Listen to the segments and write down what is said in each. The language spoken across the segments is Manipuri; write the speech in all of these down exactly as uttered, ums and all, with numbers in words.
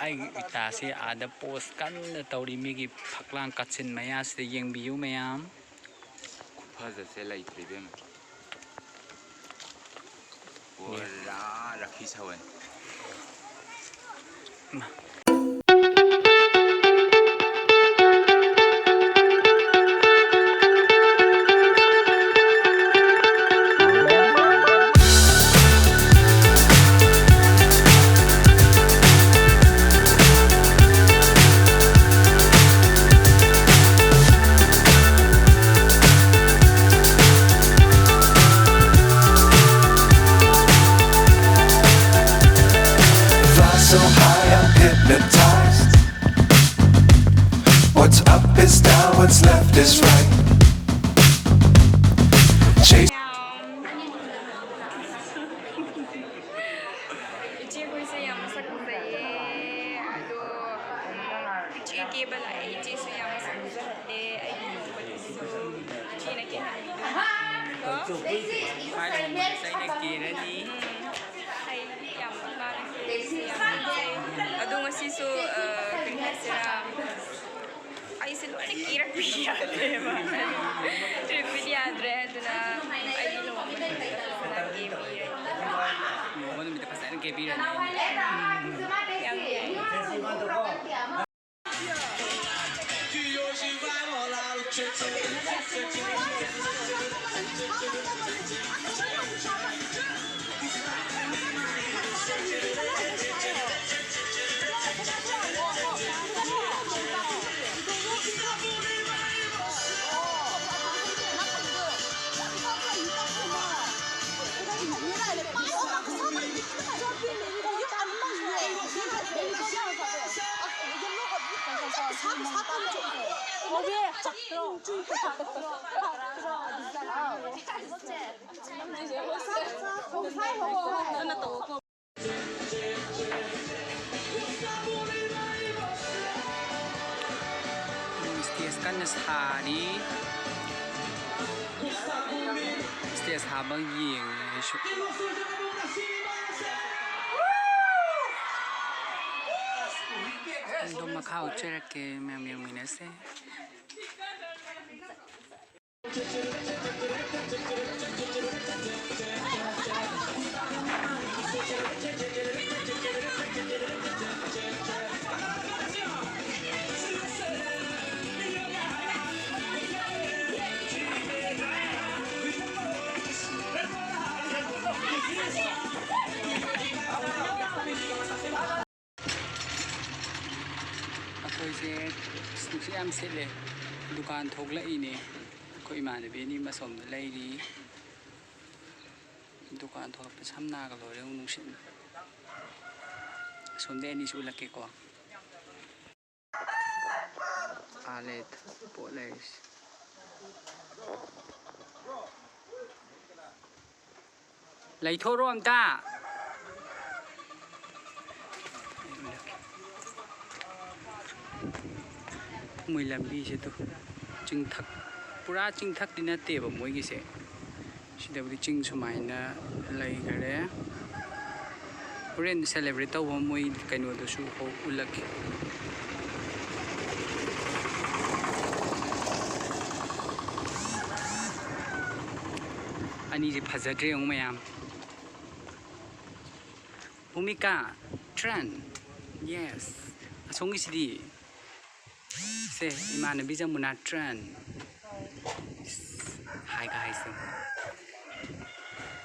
ꯑꯩꯒꯤ ꯏꯇꯥꯁꯤ ꯑꯥꯗ ꯄꯣꯁ ꯀꯟꯅ ꯇꯧꯔꯤ꯫ ꯃꯤꯒꯤ ꯐꯛꯂꯥꯡ ꯀꯥꯆꯤꯟ ꯃꯌꯥꯁꯤꯗ ꯌꯦꯡꯕꯤꯌꯨ ꯃꯌꯥꯝ꯫ ꯈꯨꯐꯖꯁꯦ ꯂꯩꯇ꯭ꯔꯦ ꯏꯕꯦꯝꯃ꯫ ꯄꯨꯔꯥ ꯔꯈꯤ ꯁꯧꯋꯦ꯫ ꯃꯥ꯫ Fly so high, I'm hypnotized. What's up is down, what's left is right. Chase. ꯏꯆꯦꯈꯣꯏꯁꯦ ꯌꯥꯝ ꯃꯁꯛ ꯐꯖꯩꯌꯦ꯫ ꯑꯗꯣ, ꯎꯝ, ꯏꯆꯦ ꯀꯦꯕ ꯂꯥꯛꯑꯦ꯫ ꯏꯆꯦꯁꯨ ꯌꯥꯝ ꯃꯁꯛ ꯐꯖꯍꯜꯂꯦ꯫ ꯑꯩꯒꯤ ꯏꯆꯦꯅ ꯀꯦꯍꯟꯕꯤꯗꯣ꯫ ꯃꯥꯏ ꯂꯨꯍꯣꯡꯕꯗꯁꯨ ꯑꯩꯅ ꯀꯦꯔꯅꯤ꯫ ꯎꯝ꯫ ꯑꯩ ꯌꯥꯝ ꯅꯥꯟꯅ ꯀꯦꯔꯁꯤ ꯌꯥꯝ ꯐꯖꯩ꯫ ꯑꯗꯣ ꯉꯁꯤꯁꯨ, ꯑ, ꯀꯔꯤ ꯍꯥꯏꯁꯤꯔꯥ, ꯑꯩꯁꯦ ꯂꯣꯏꯅ ꯀꯦꯔꯛꯄꯤ ꯌꯥꯗ꯭ꯔꯦꯕ꯫ ꯀꯦꯔꯛꯄꯤꯗꯤ ꯌꯥꯗ꯭ꯔꯦ, ꯑꯗꯨꯅ ꯑꯩꯒꯤ ꯂꯨꯍꯣꯡꯕ ꯅꯨꯃꯤꯠꯇ ꯐꯖꯅ ꯀꯦꯕꯤꯔꯅꯤ꯫ ꯂꯨꯍꯣꯡꯕ ꯅꯨꯃꯤꯠꯇ ꯐꯖꯅ ꯀꯦꯕꯤꯔꯅꯤ꯫ ꯌꯥꯝ ꯅꯨꯡꯉꯥꯏ꯫ ꯁ꯭ꯇꯦꯖ ꯀꯟꯅ ꯁꯥꯔꯤ꯫ ꯁ꯭ꯇꯦꯖ ꯁꯥꯕ ꯌꯦꯡꯉꯦ ꯑꯩꯁꯨ꯫ ꯍꯥꯎ, ꯆꯥꯔꯛꯀꯦ, ꯃꯌꯥꯝ ꯌꯦꯡꯃꯤꯟꯅꯁꯦ꯫ ꯑꯩꯈꯣꯏꯁꯦ ꯅꯨꯡꯁꯤꯠ ꯌꯥꯝ ꯁꯤꯠꯂꯦ꯫ ꯗꯨꯀꯥꯟ ꯊꯣꯛꯂꯛꯏꯅꯦ꯫ ꯑꯩꯈꯣꯏ ꯏꯃꯥꯟꯅꯕꯤ ꯑꯅꯤ ꯑꯃ ꯑꯁꯣꯝꯗ ꯂꯩꯔꯤ꯫ ꯗꯨꯀꯥꯟ ꯊꯣꯛꯂꯛꯄ ꯁꯝꯅꯥꯒ ꯂꯣꯏꯔꯦ ꯑꯃꯨꯛ ꯅꯨꯡꯁꯤꯠꯅ꯫ ꯑꯁꯣꯝꯗꯩ ꯑꯅꯤꯁꯨ ꯎꯠꯂꯛꯀꯦꯀꯣ꯫ ꯑꯥ ꯂꯩ ꯄꯣꯠ ꯂꯩꯔꯤꯁꯦ꯫ ꯂꯩꯊꯣꯛꯔꯣ ꯑꯝꯇ꯫ ꯃꯣꯏ ꯂꯝꯕꯤꯁꯦ ꯇꯨ ꯆꯤꯡꯊꯛ, ꯄꯨꯔꯥ ꯆꯤꯡꯊꯛꯇꯤ ꯅꯠꯇꯦꯕ ꯃꯣꯏꯒꯤꯁꯦ꯫ ꯁꯤꯗꯕꯨꯗꯤ ꯆꯤꯡ ꯁꯨꯃꯥꯏꯅ ꯂꯩꯈꯔꯦ꯫ ꯍꯣꯔꯦꯟ celebrate ꯇꯧꯕ ꯃꯣꯏ ꯀꯩꯅꯣꯗꯨꯁꯨ ꯎꯠꯂꯛꯀꯦ꯫ ꯑꯅꯤꯁꯦ ꯐꯖꯗ꯭ꯔꯦ ꯌꯦꯡꯉꯨ ꯃꯌꯥꯝ꯫ ꯚꯨꯃꯤꯀꯥ, ꯇ꯭ꯔꯟ꯫ Yes꯫ ꯑꯁꯣꯝꯒꯤꯁꯤꯗꯤ꯫ ꯁꯦ, ꯏꯃꯥꯟꯅꯕꯤ ꯖꯃꯨꯅꯥ, ꯇ꯭ꯔꯟ꯫ ꯏꯁ, ꯍꯥꯏꯒ ꯍꯥꯏꯁꯦ꯫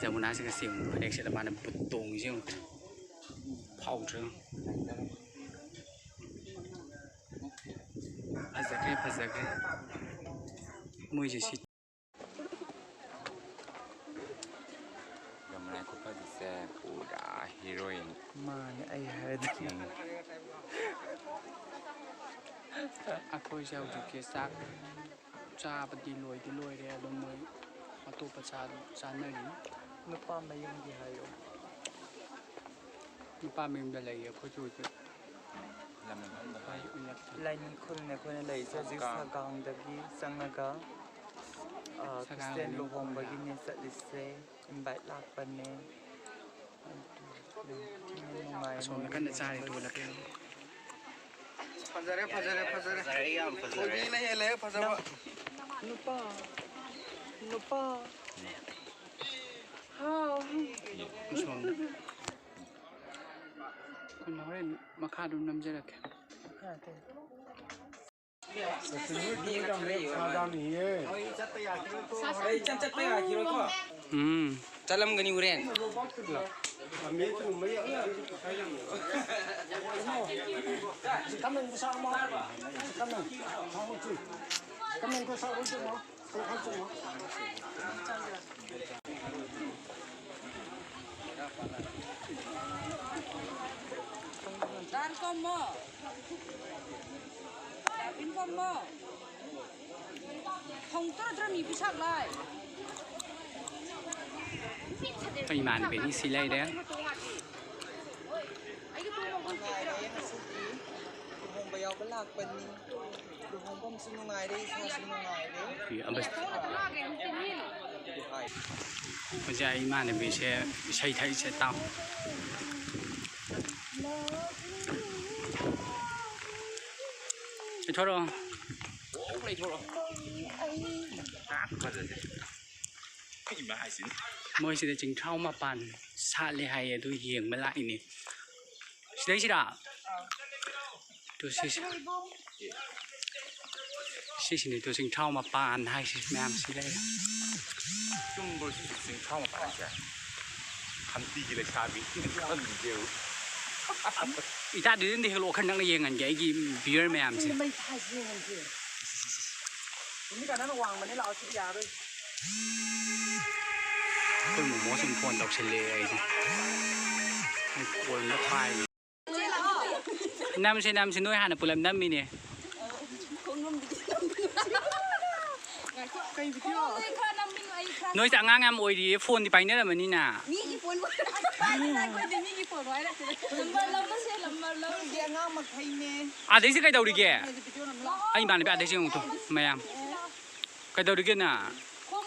ꯖꯃꯨꯅꯥꯁꯤꯒ ꯁꯦꯝ ꯐꯅꯦꯛ ꯁꯦꯠꯂ ꯃꯥꯅ ꯕꯨꯠ ꯇꯣꯡꯉꯤꯁꯦ ꯌꯦꯡꯉꯨ꯫ ꯐꯥꯎꯗ꯭ꯔꯣ? ꯐꯖꯈ꯭ꯔꯦ, ꯐꯖꯈ꯭ꯔꯦ꯫ ꯃꯣꯏꯁꯦ ꯁꯤ ꯌꯥꯝ ꯂꯥꯏ ꯈꯨꯐꯖꯁꯦ ꯄꯨꯔꯥ heroine꯫ ꯃꯥꯅꯦ ꯑꯩ ꯍꯥꯏꯔꯗꯤ꯫ ꯎꯝ꯫ ꯑꯩꯈꯣꯏꯁꯦ ꯍꯧꯖꯤꯛꯁꯦ ꯆꯥꯛ ꯆꯥꯕꯗꯤ ꯂꯣꯏꯗꯤ ꯂꯣꯏꯔꯦ, ꯑꯗꯣ ꯃꯣꯏ ꯑꯇꯣꯞꯄ ꯆꯥ-, ꯆꯥꯅꯔꯤ꯫ ꯅꯨꯄꯥ ꯃꯌꯨꯝꯒꯤ ꯍꯥꯏꯌꯣ꯫ ꯅꯨꯄꯥ ꯃꯌꯨꯝꯗ ꯂꯩꯌꯦ ꯑꯩꯈꯣꯏꯁꯨ ꯍꯧꯖꯤꯛ꯫ ꯂꯥꯏꯅꯤꯡ ꯈꯨꯔꯨꯝꯅ ꯑꯩꯈꯣꯏꯅ ꯂꯩꯔꯤꯁꯦ ꯍꯧꯖꯤꯛ ꯁꯒꯥꯡ꯫ ꯁꯒꯥꯡꯗꯒꯤ ꯆꯪꯉꯒ, ꯑ, ꯁꯒꯥꯡ ꯈ꯭ꯔꯤꯁꯇꯦꯟ ꯂꯥꯏꯅꯤꯡ ꯂꯨꯍꯣꯡꯕꯒꯤꯅꯦ ꯆꯠꯂꯤꯁꯦ꯫ Invite ꯂꯥꯛꯄꯅꯦ꯫ ꯑꯗꯨ ꯌꯥꯝ ꯊꯤꯅ ꯅꯨꯡꯉꯥꯏ ꯑꯁꯣꯝꯗ ꯃꯣꯏꯒꯤ ꯀꯟꯅ ꯆꯥꯔꯤ, ꯂꯨꯍꯣꯡꯕꯁꯦ꯫ ꯇꯨꯍꯜꯂꯛꯀꯦ꯫ ꯐꯖꯔꯦ, ꯐꯖꯔꯦ, ꯐꯖꯔꯦ꯫ ꯐꯖꯔꯦ, ꯌꯥꯝ ꯐꯖꯔꯦ꯫ ꯊꯣꯏꯕꯤꯅ ꯍꯦꯜꯂꯦ ꯐꯖꯕ꯫ ꯅꯨꯄꯥ, ꯅꯨꯄꯥ꯫ ꯍꯥꯎ꯫ ꯑꯁꯣꯝꯗ꯫ ꯑꯩꯈꯣꯏꯅ ꯍꯣꯔꯦꯟ ꯃꯈꯥꯗ ꯑꯗꯨꯝ ꯅꯝꯖꯔꯛꯀꯦ꯫ ꯎꯝ꯫ ꯆꯠꯂꯝꯒꯅꯤ ꯍꯣꯔꯦꯟ꯫ ꯑꯩꯈꯣꯏ ꯏꯃꯥꯟꯅꯕꯤ ꯑꯅꯤ ꯁꯤ ꯂꯩꯔꯦ꯫ ꯂꯨꯍꯣꯡꯕ ꯌꯥꯎꯕ ꯂꯥꯛꯄꯅꯤ꯫ ꯂꯨꯍꯣꯡꯐꯝꯁꯨ ꯅꯨꯡꯉꯥꯏꯔꯦ, ꯏꯁꯥꯁꯨ ꯅꯨꯡꯉꯥꯏꯔꯦ꯫ ꯑꯦ, ꯑꯕꯁ-, ꯍꯧꯖꯤꯛ ꯑꯩ ꯏꯃꯥꯟꯅꯕꯤꯁꯦ ꯏꯁꯩ ꯊꯛꯏꯁꯦ ꯇꯥꯎ꯫ ꯂꯩꯊꯣꯔꯛꯑꯣ꯫ ꯂꯩꯊꯣꯔꯛꯑꯣ꯫ ꯐꯖꯗꯦ꯫ ꯏꯃꯥ ꯍꯥꯏꯁꯤꯅꯤ꯫ ꯃꯣꯏꯁꯤꯗ ꯆꯤꯡꯊ꯭ꯔꯥꯎ ꯃꯄꯥꯟ ꯁꯥꯠꯂꯦ ꯍꯥꯏꯌꯦ, ꯑꯗꯨ ꯌꯦꯡꯕ ꯂꯥꯛꯏꯅꯦ꯫ ꯁꯤꯗꯩꯁꯤꯔꯥ? ꯇꯨ ꯁꯤꯁꯦ꯫ ꯁꯤꯁꯤꯅꯤ ꯇꯨ ꯆꯤꯡꯊ꯭ꯔꯥꯎ ꯃꯄꯥꯟ ꯍꯥꯏꯁꯦ, ꯃꯌꯥꯝ ꯁꯤ ꯂꯩꯔꯦ꯫ ꯆꯨꯝꯕ꯭ꯔꯣ ꯁꯤꯁꯨ ꯆꯤꯡꯊ꯭ꯔꯥꯎ ꯃꯄꯥꯟꯁꯦ? ꯍꯝꯄꯤꯒꯤ ꯂꯩꯁꯥꯕꯤ ꯈꯪꯗꯦ꯫ ꯏꯇꯥꯗꯨꯗꯤ ꯑꯝꯇ ꯍꯦꯛꯂꯛꯑꯣ, ꯈꯔ ꯅꯛꯅ ꯌꯦꯡꯍꯟꯒꯦ ꯑꯩꯒꯤ viewer ꯃꯌꯥꯝꯁꯦ꯫ ꯃꯩ ꯊꯥꯏꯁꯦ ꯌꯦꯡꯍꯟꯁꯦ꯫ ꯅꯨꯃꯤꯠ ꯀꯥꯟꯅꯅ ꯋꯥꯡꯕꯅꯦ, ꯂꯥꯛꯑꯣ, ꯁꯤꯗꯤ ꯌꯥꯔꯣꯏ꯫ ꯑꯩꯈꯣꯏ ꯃꯣꯃꯣꯁꯤꯡ phone ꯇꯧꯁꯤꯜꯂꯛꯑꯦ ꯑꯩꯁꯦ꯫ ꯑꯩ call ꯑꯝꯇ ꯄꯥꯏꯒꯦ꯫ ꯅꯝꯁꯦ, ꯅꯝꯁꯦ, ꯅꯣꯏ ꯍꯥꯟꯅ ꯄꯨꯂꯞ ꯅꯝꯃꯤꯅꯦ꯫ ꯀꯩ video? ꯅꯣꯏꯁꯦ ꯑꯉꯥꯡ ꯌꯥꯝ ꯑꯣꯏꯔꯤꯌꯦ, phoneꯗꯤ ꯄꯥꯏꯅꯔꯝꯃꯅꯤꯅ꯫ ꯃꯤꯒꯤ phone ꯄꯥꯏꯅꯔꯦ ꯑꯩꯈꯣꯏꯗꯤ, ꯃꯤꯒꯤ phone ꯄꯥꯏꯔꯛꯇꯦ꯫ ꯂꯝꯕ, ꯂꯝꯕꯁꯦ, ꯂꯝꯕ, ꯂꯝꯕ꯫ ꯅꯣꯏꯗꯤ ꯑꯉꯥꯡ ꯃꯈꯩꯅꯦ꯫ ꯑꯥꯗꯩꯁꯦ ꯀꯩꯗꯧꯔꯤꯒꯦ? ꯅꯣꯏꯗꯤ video ꯅꯝ ꯂꯥꯛꯑꯣ꯫ ꯑꯩ ꯏꯃꯥꯟꯅꯕꯤ ꯑꯥꯗꯩꯁꯦ ꯌꯦꯡꯉꯨ ꯇꯨ, ꯃꯌꯥꯝ꯫ ꯀꯩꯗꯧꯔꯤꯒꯦ ꯅꯪ? ꯈꯣꯡ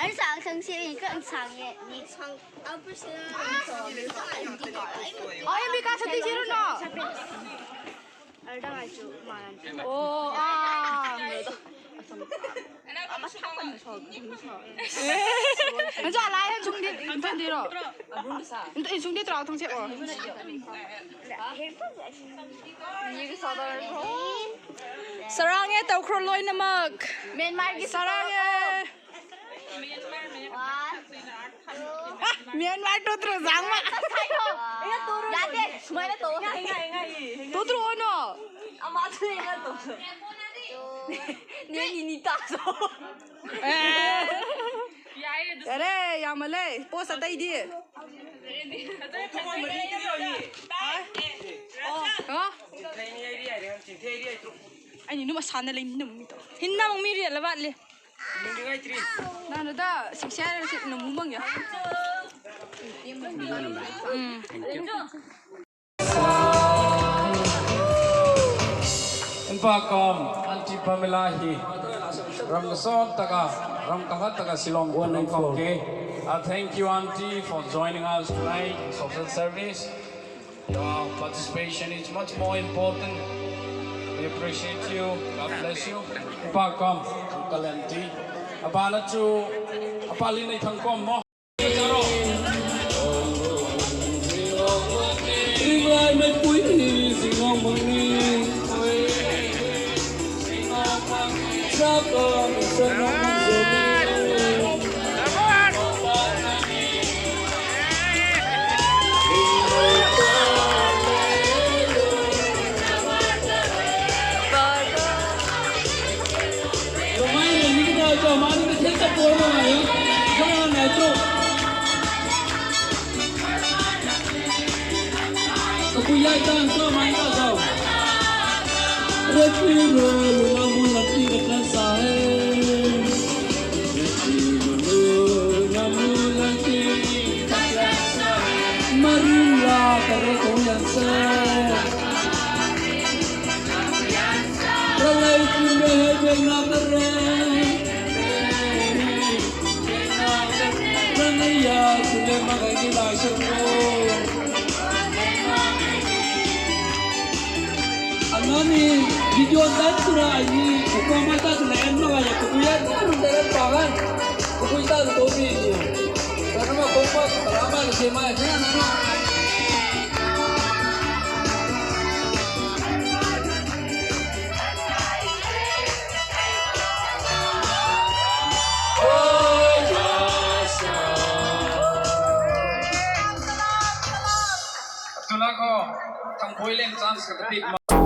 Anh sẵn sàng sẽ anh cận sẵn nhẹ nhị. Anh bị ca sân thi chứ nó. Ở đâu ai chịu mà làm. Ồ, à. Anh cho lại anh xuống đi, anh đi rồi. Anh xuống đi trọ thằng sẽ ổn. Sarang e tau khroloi namak. Myanmar ki sarang e. Myanmar to tro jang ma. Yate, sumai na to. Totro no. Ama tu na to. Ne ni ni ta so. Yare, yamale, posa tai di. Ha? Ai ni numa sana le ni numi to. Hinna mi ri la ba le. Nana da sik share sik no mumang ya. Inpa kom Auntie Pamela hi ram son taka ram kahat taka Shillong wan nang kong ke. I thank you, Auntie, for joining us tonight in social service. Your participation is much more important. We appreciate you. God bless you. Inpa kom Uncle Auntie. Abana chu apalin nei thang kom mo. Ringlai mei pui hi zingong mong ni. Sapa mi sa nong mong zo ni. Lo mai ni ni kita cho mai ni kita por mo mai. Cho mai ni cho. Kapuyai tang so mai ka so. Repi ro lu na mu la ti ka tlan sa hai. Repi ro lu na mu la ti ka tlan sa hai. Marin la ka re ko yan sa. Ra lai ki me he be na ka re. ꯑꯩꯒꯤ ꯂꯥꯏꯁꯪꯗꯣ꯫ ꯑꯉꯥꯡꯅꯤ, video ꯗꯟ ꯇꯨꯔꯥꯏꯅꯤ, ꯎꯄꯥ ꯃꯥꯏ ꯇꯥꯗꯅ ꯑꯦꯟ ꯃꯉꯥꯏ ꯀꯨꯀꯨꯏ ꯌꯥ ꯇꯔꯨ ꯇꯔꯦꯠ ꯄꯥꯒꯟ꯫ ꯀꯨꯀꯨꯏ ꯇꯥꯗ ꯇꯧꯕꯤꯅꯤ꯫ ꯀꯔꯝꯕ ꯀꯣꯛꯄ ꯀꯔꯝꯕ ꯂꯩꯁꯦ ꯃꯥꯏ ꯐꯖꯅ ꯅꯪ꯫ Tulako, kang boiling chance ka pik ma.